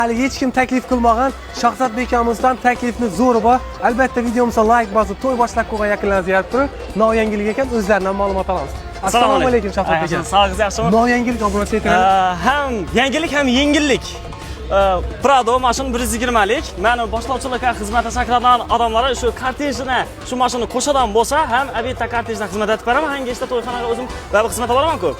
Hali hech kim taklif qilmagan Shahzod bekamizdan taklifni zo'ri bor. Albatta, videomizga layk bosib, to'y boshlab qo'ygan yaqinlaringizni yaratib turib, nov yangilik ekan, o'zlaridan ma'lumot olamiz. Assalomu alaykum, Shahzod aka. Sog'ligingiz yaxshimi? Nov yangilik obunachi aytaylik. Ham yangilik, ham yengillik. Prado mashina 120lik. Mani boshlovchilik xizmati chaqiradigan odamlar shu kortejini, shu mashinani qo'shadigan bo'lsa, ham обедda kortejdan xizmat etib beraman, ham kechda to'yxonaga o'zim baribir xizmat olaman-ku.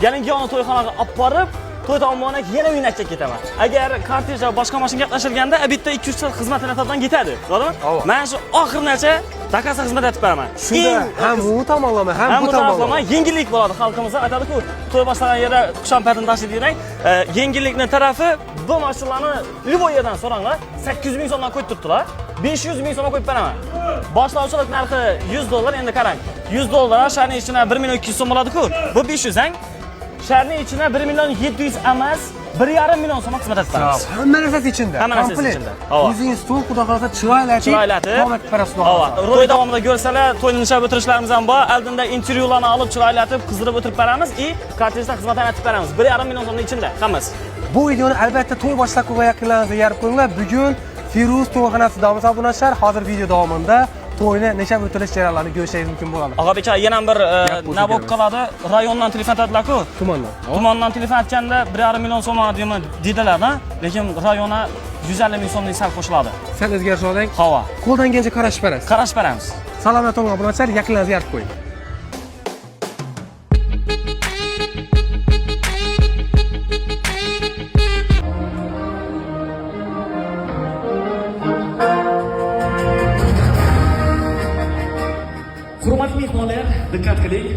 Kelin kuyovni to'yxonaga olib borib, to'y tomonidan yana uyga olib ketaman. Agar kortej va boshqa mashina gaplashilganda, обедda 2-3 soat xizmat etadigan ketadi. To'g'rimi? Ava. Men shu oxirinacha dakasa xizmat etib beraman. Shunda ham u tomonlama, ham Ham bu bu taraflama tomonlama. Yengillik bo'ladi xalqimizda. Aytadi-ku, to'y boshlagan yerda qushon patini tashlaydi degan. Yengillikni tarafi, bu mashinalarni любой yerdan so'ranglar, 800 ming so'mdan qo'yib turibdilar. 500 ming so'mga qo'yib beraman. Boshlovchilik narxi 100 dollar, endi qarang. 100 dollar sharni ichina 1 million 200 so'm bo'ladi-ku. Bu 500 ang. Sharni ichina 1 million 700 emas, 1,5 million so'mga xizmat etib beramiz. Hamma narsasi ichida. Hamma narsasi Komplekt. ichida. Ava. O'zingiz to'y, xudo xohlasa, chiroylatib, Chiroylatib, davom etib berasiz, xudo Ava. xohlasa. To'y davomida ko'rsalar, to'yni nishab o'tirishlarimiz ham bor. Oldinda intervyularni olib, chiroylatib, qizdirib o'tirib beramiz и kortejda xizmat ham etib beramiz. 1,5 million so'mning ichida hammasi. Bu videoni albatta to'y boshlab qo'ygan yaqinlaringizga yarib qo'yinglar. Bugun Firuz to'yxonasidamiz, obunachilar. Hozir video davomida to'yni nishab o'tilish jarayonlarini ko'rishingiz mumkin bo'ladi. Og'abek aka, yana bir Gap bo'lsa nima bo'lib kelamiz. qoladi? Rayondan telefon etadilar-ku. Tumandan. Tumandan telefon etganda 1,5 million so'm deyman dedilar, lekin rayona 150 ming so'mlik sal qo'shiladi. Sal o'zgarish oling. Havo. Qo'ldan kelgancha qarashib berasiz. Qarashib beramiz. Salomat bo'ling, obunachilar, yaqinlaringizga yarib qo'ying. Hurmatli mehmonlar, diqqat qiling.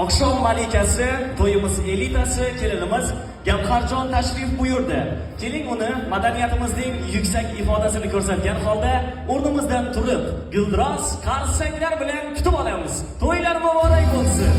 Oqshom malikasi, to'yimiz elitasi, kelinimiz Gavharjon tashrif buyurdi. Keling, uni madaniyatimizning yuksak ifodasini ko'rsatgan holda o'rnimizdan turib, guldiroz qarsaklar bilan kutib olamiz. To'ylar muborak bo'lsin.